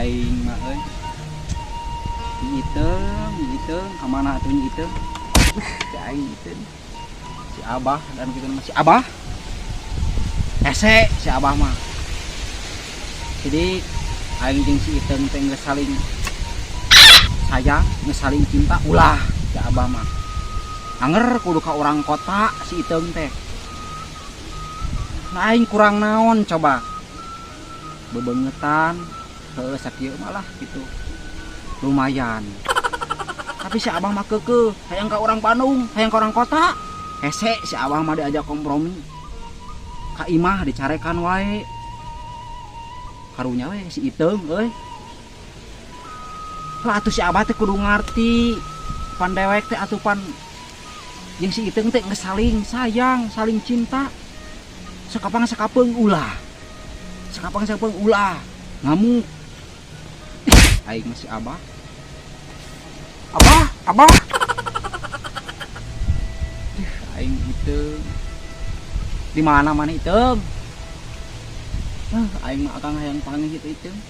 Aing mah euy. Nyi Iteung, Nyi Iteung, ka mana atuh Nyi Iteung? Si aing Iteung. Si Abah dan kitu mah si Abah. Hese si Abah mah. Jadi aing jeung si Iteung teh geus saling sayang, geus saling cinta ulah si Abah mah. Anger kudu ka urang kota si Iteung teh. Nah aing kurang naon coba. Bebengetan heueuh sakieu malah gitu. Lumayan. Tapi si Abah mah keukeuh, hayang ka urang Bandung, hayang ka urang kota. Hese si Abah mah diajak kompromi. Ka imah dicarekan wae. Karunya we si Iteung euy. Lah atuh si Abah teh kudu ngarti. Pan dewek teh atuh pan jeung si Iteung teh geus saling sayang, saling cinta. Sakapang sakapeung ulah. Sakapang sakapeung ulah. Ngamuk. Aing mah si Abah. Abah, Abah. Ih, aing Iteung. Di mana mana Iteung? Aing mah akang hayang panggih kitu Iteung.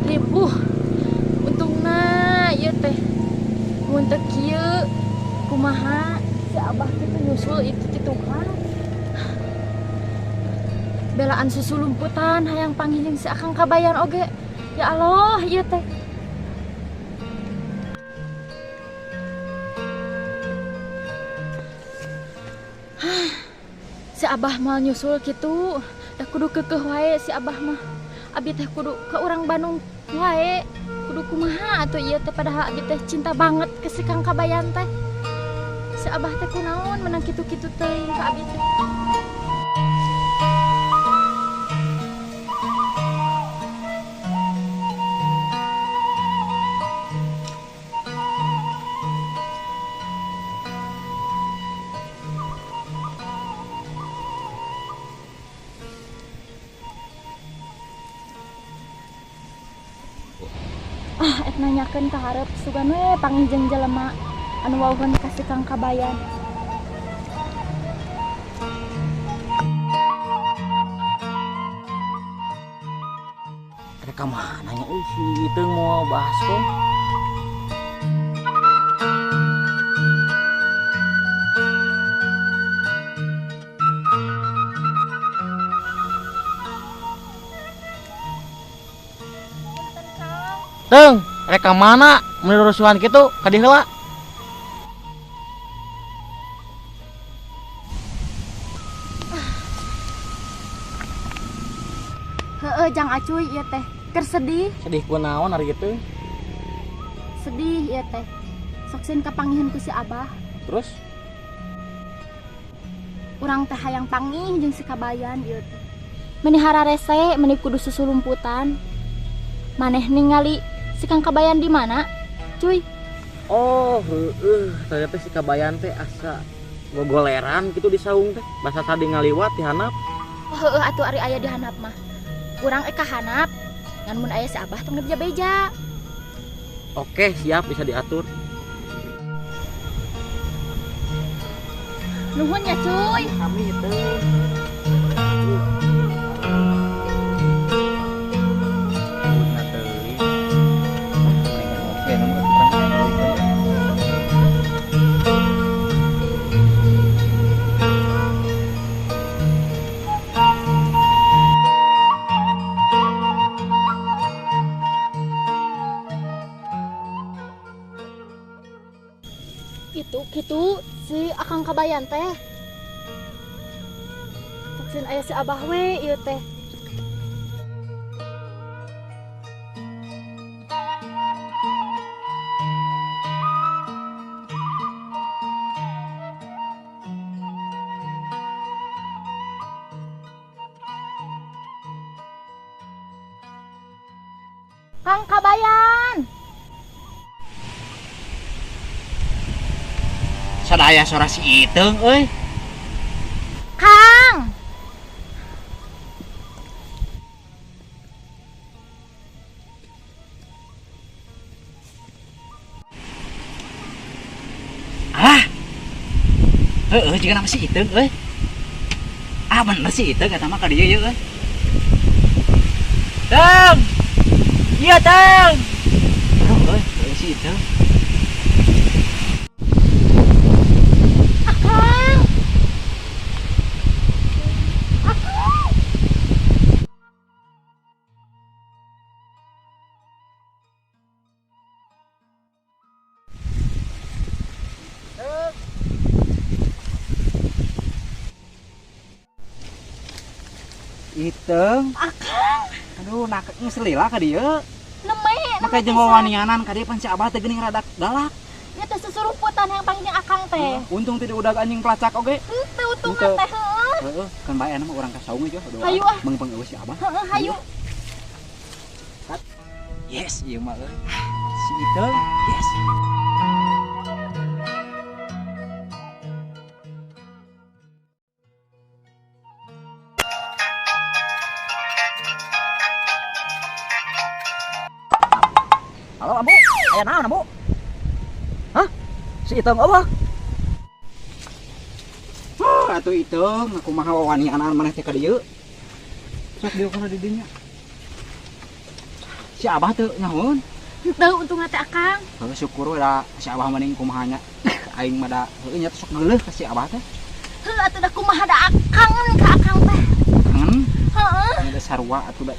Ripuh. Untungna ieu teh mun teu kieu kumaha si Abah teh teu nyusul itu ti tukang. Belaan susu lumputan hayang panggih jeung si Akang Kabayan oge. Ya Allah, ieu teh. Si Abah moal nyusul kitu, da kudu keukeuh wae si Abah mah. Abi teh kudu ke urang Bandung wae. Kudu kumaha atuh ieu teh padahal abi teh cinta banget ke si Kang Kabayan teh. Si Abah teh kunaon menang kitu-kitu teuing ka abi teh. Ah, et nanyakeun ka hareup sugan we panggih jeung jelema anu wawuhan ka si Kang Kabayan. Rek ka mana nya euy si Iteung mau bahas kok. Teng, rek ka mana? Mun rusuhan kitu ka dieu heula. Heeh, Jang Acuy ieu teh. Keur sedih. Sedih kunaon ari kitu? Sedih ieu teh. Sok sieun kapangihan ku si Abah. Terus? Urang teh hayang pangih jeung si Kabayan ieu teh. Meni hararese, meni kudu susulumputan. Maneh ningali si Kang Kabayan di mana? Cuy. Oh, heeh, ternyata si Kabayan teh asa gogoleran gitu di saung teh. Basa tadi ngaliwat di handap. Oh, heeh atuh ari aya di handap mah. Urang ka handap, ngan mun aya si Abah tong beja-beja. Oke, siap bisa diatur. Nuhun ya, cuy. Kami itu. Itu gitu si Akang Kabayan teh. Vaksin aya si Abah we ieu teh. Kang Kabayan. Sadaya sora si Iteung euy. Kang. Heeh, jiga nama si Iteung euy. Ah bener si Iteung eta mah ka dieu ieu euy. Teung. Iya, Teung. Aduh euy, euy si Iteung. Akang. Akang. Iteung. Akang. Aduh, nak geus lila ka dieu. Neme, Make jeung wawanianan ka dieu pan si Abah teh geuning rada galak. Nya teh susurumputan yang panggil Akang teh. Untung tidak udah anjing pelacak oge. Henteu untung Henteu. teh heueuh. Heeh, kan bae mah urang ka saung aja. Hayu ah. Mengpeng eueuh si Abah. Heeh, hayu. Yes, ieu mah euy. Si Iteung, yes. Halo Ambu, aya naon Ambu? Hah? Si Iteung eueuh? Huh, atuh Iteung, aku mah wawanianan maneh teh ka dieu. Sok dieu kana di dinya. Si Abah teu nyahoeun. Henteu untung teh Akang. Heuh, syukur we da si Abah mending kumaha nya. Aing mah da heueuh nya sok geuleuh ka si Abah teh. Heuh atuh da kumaha da kangen ka Akang teh. Kangen. Heeh. Nya da sarua atuh da.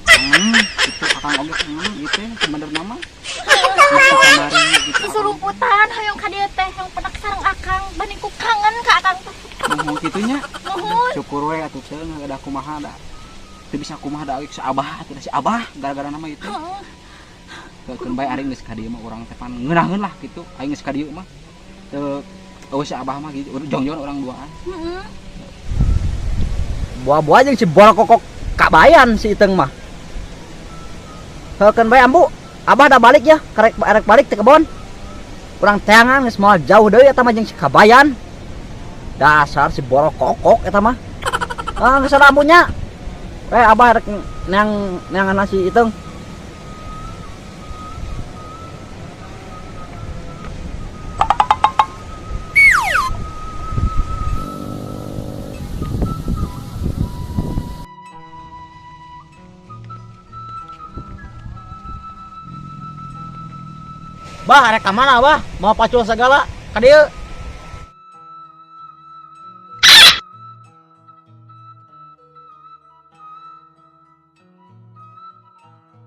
Kangen itu Akang oge kangen ieu teh sebenarna mah. Gitu. Susurumputan hoyong ka dieu teh hoyong penak sareng Akang, banding ku kangen ka Akang teh. Nuhun kitu nya. Nuhun. Syukur we atuh teh da kumaha da. Teu bisa kumaha da si Abah atuh da si Abah gara-gara nama itu. Heeh. Keun bae ari geus ka dieu mah urang teh pan ngeunaheun lah kitu. Aing geus ka dieu mah. Teu eueuh si Abah mah gitu, jongjon urang duaan. Heeh. Buah-buah jeung si borokokok kabayan si Iteung mah. Heukeun bae Ambu, Abah da balik ya, karek arek balik teh kebon. Urang teangan geus moal jauh deui eta mah jeung si kabayan. Dasar si borokokok eta mah. Ah geus ada ambunya. Abah rek neang neangan si Iteung. Bah, arek ka mana, Bah? Mau pacul segala ka dieu.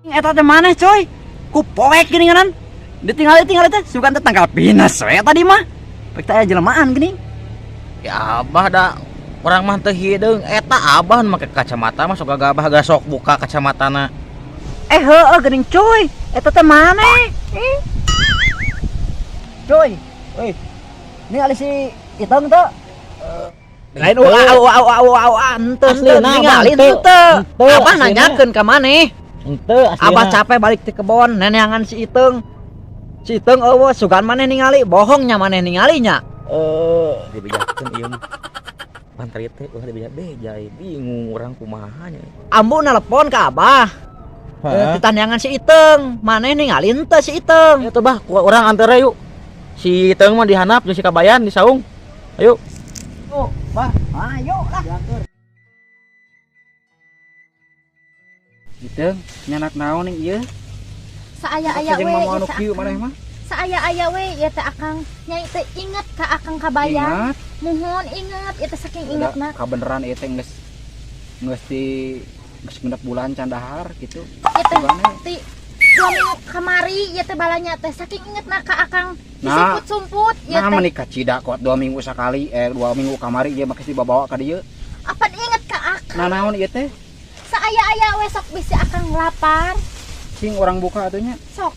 Eta teh maneh, coy. Ku poek geuninganan. Ditinggali-tinggali teh sugan teh tanggal pinus we tadi mah. Pek teh aya jelema-an geuning. Ya Abah da urang mah teu hideung. Eta Abah nu make kacamata mah sok gagabah gasok buka kacamatana. Heueuh geuning coy. Eta teh maneh. Coy, euy. Ningali si Iteung teh. Lain ua ua ua ua ua henteu ningali henteu. Abah nanyakeun ka maneh. Henteu aslina. Abah capek balik ti kebon neneangan si Iteung. Si Iteung eueuh sugan maneh ningali, bohongnya maneh ningali nya. Dibejakeun ieu mah. Pan tadi teh ulah dibeja-beja, bingung urang kumaha nya. Ambu nelpon ka Abah. Ditanyangan si Iteung, maneh ningali henteu si Iteung. Eta bah, ku urang anteur yuk. Si Iteung mah dihanap jeung si Kabayan di saung. Ayo. Yuk, Bah. Ayo lah. Iteung, nyanak naon ning ieu? Saaya-aya we ieu teh Akang. Mah. Saaya-aya we ieu teh Akang. Nyai teh inget ka Akang Kabayan. Ingat. Muhun inget ieu teh saking ingetna. Kabeneran ieu teh geus geus di geus genep bulan can dahar gitu. Ieu teh ti 2 minggu kamari ieu teh balanya teh saking ingetna ka Akang. Nah, disumput-sumput ieu nah, teh. Menikah cida kuat 2 minggu sakali, 2 minggu kamari ieu mah geus dibawa ka dieu. Apa inget ka Akang? Nah, naon ieu teh? Saaya-aya we sok bisi Akang lapar. Sing urang buka atuh nya. Sok.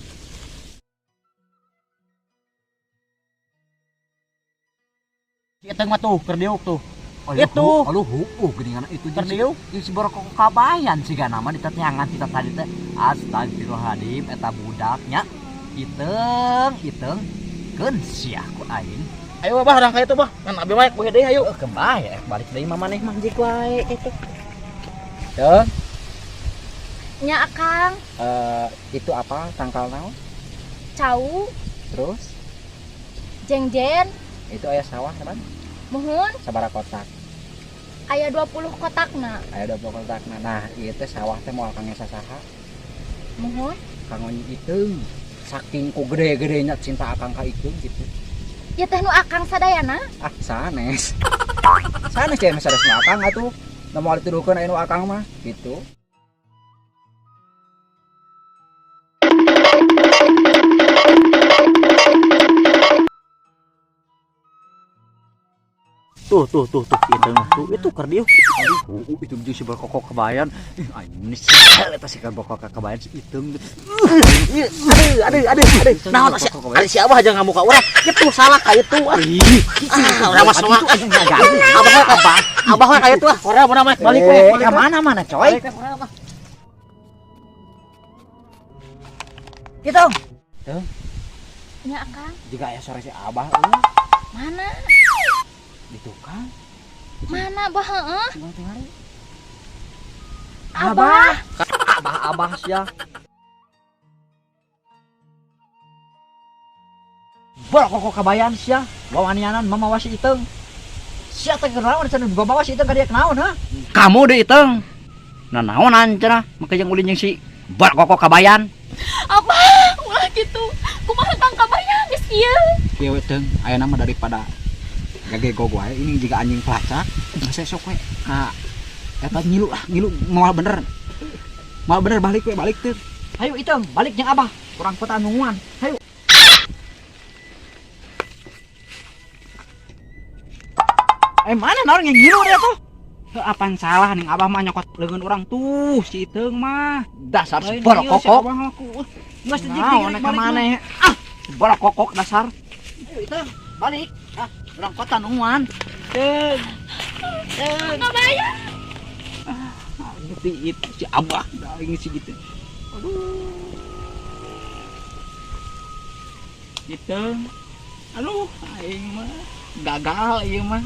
Si Iteung mah tuh keur diuk tuh. Itu. Aduh, huuh geuningan itu keur diuk. Jeung si borokok kabayan siga nama diteteangan kita tadi teh. Astagfirullahaladzim eta budaknya. Iteung, Iteung keun sia ku aing. Ayo Bah, urang ka itu Bah. Kan abi mah poe deui ayo. Heuh, keun bae balik deui mah maneh mah jik wae kitu. Teung. Nya Akang. Itu apa tangkal naon? Cau. Terus? Jengjen. Itu aya sawah kan? Muhun. Sabaraha kotak? Aya 20 kotakna. Aya 20 kotakna. Nah, ieu teh sawah teh moal kangge sasaha. Muhun. Kanggo Nyi Iteung. Saking ku gede-gedenya cinta akang ka Iteung gitu. Ya teh nu akang sadayana? Ah, sanes. Sanes ya sanes nu akang atuh. Nu moal dituduhkeun aya nu akang mah gitu. Tuh tuh tuh tuh Iteung tuh itu keur dieu. Aduh, itu jeung si berkokok Kabayan. Ih, anjing ini sel eta si berkokok Kabayan si Iteung. Aduh aduh aduh aduh. Naon si Abah aja ngamuk ka urang. Kitu salah ka itu. Ih, urang mah soa. Abah ka Abah ka itu ah. Urang mah balik we. Ka mana-mana coy. Iteung. Iteung. Nya Akang. Jika aya sore si Abah euy. Mana? Di tukang. Mana bah heeh? Abah. Abah abah sia. Berkokok Kabayan sia, wawanianan mamawa si Iteung. Sia teh kunaon cenah dibawa si Iteung ka dieu kunaon ha? Kamu deui Iteung. Nah naonan cenah make jeung ulin jeung si berkokok Kabayan. Abah, ulah kitu. Kumaha Kang Kabayan geus kieu? Kieu Iteung, aya nama daripada gagego wae ini jika anjing pelacak geus sok we ka eta ngilu lah ngilu moal bener balik we balik teu. Hayu Iteung balik jeung Abah urang kota nungguan. Hayu. Mana naon yang ngilu dia tuh? Heuh apaan salah ning Abah mah nyokot leungeun urang tuh si Iteung mah. Dasar si borokokok. Geus naon ka maneh? Ah, borokokok dasar. Hayu Iteung balik. Ah, urang kota nungguan. Teung. Kabayan. Ah, itu si Abah aing si gitu. Aduh. Iteung. Aduh, aing mah gagal ieu mah.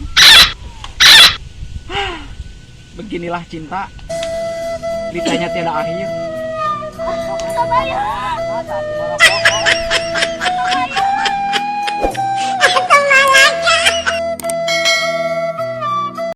Beginilah cinta. Ditanya tiada akhir. Kabayan.